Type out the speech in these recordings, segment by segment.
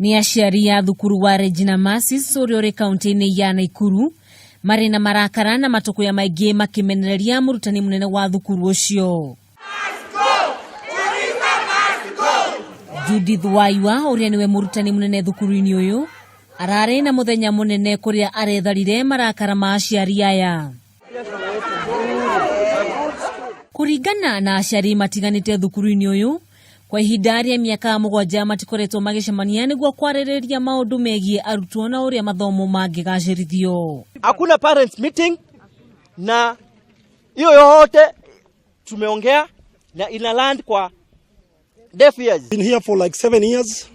Nĩ aciari a thukuru wa Regina Masis ũrĩa ũrĩ kaunti-inĩ ya Naikuru marĩ na marakara na matũkũya maingĩ makĩmenereria mũrutani mũnene wa thukuru ũcio. Judith Waiwa ũrĩa nĩwe mũrutani mũnene thukuru-inĩ ũyũ ararĩ na mũthenya mũnene kũrĩa aretharire marakara ma aciari aya. Kũringana na aciari matiganĩte thukuru-inĩ ũyũ, kwa ihinda rĩa mĩaka mũgwanja matikoretwo magĩcemania nĩguo kwarĩrĩria maũndũ megiĩ arutwo na ũrĩa mathomo mangĩgacĩrithio. Hakuna parents meeting na hiyo yote tumeongea na ina land kwa deaf ears. Been here for like 7 years.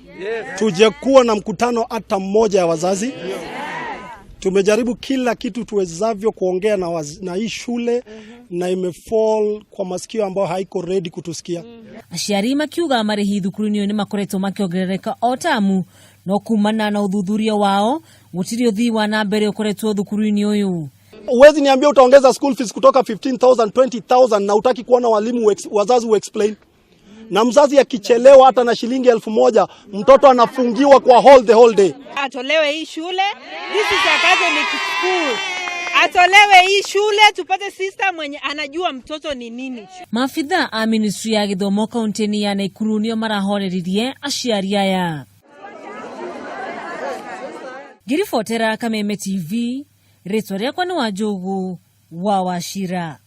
Tujakuwa na mkutano hata mmoja ya wazazi. Tumejaribu kila kitu tuwezavyo kuongea na hii shule na imefall kwa masikio ambayo haiko ready kutusikia. Aciari makiuga marĩhi thukuru-inĩ ũyũ nĩ makoretwo makĩongerereka o tamu, no kumana na ũthuthuria wao gũtirĩ ũthii wa na mbere ũkoretwo thukuru-inĩ ũyũ. Huwezi niambia utaongeza school fees kutoka 15,000, 20,000 na utaki kuona walimu wazazi explain. Na mzazi akichelewa hata na shilingi 1000, mtoto anafungiwa kwa hall the whole day. Atolewe hii shule. This is a Catholic school. Atolewe hii shule tupate sister mwenye anajua mtoto ni nini. Maabitha a ministry ya gĩthomo kaunti-inĩ ya Naikuru nĩo marahoreririe aciari aya. Ngĩribotera Kameme TV, rĩtwa rĩakwa nĩ Wanjũgũ wa Wachira.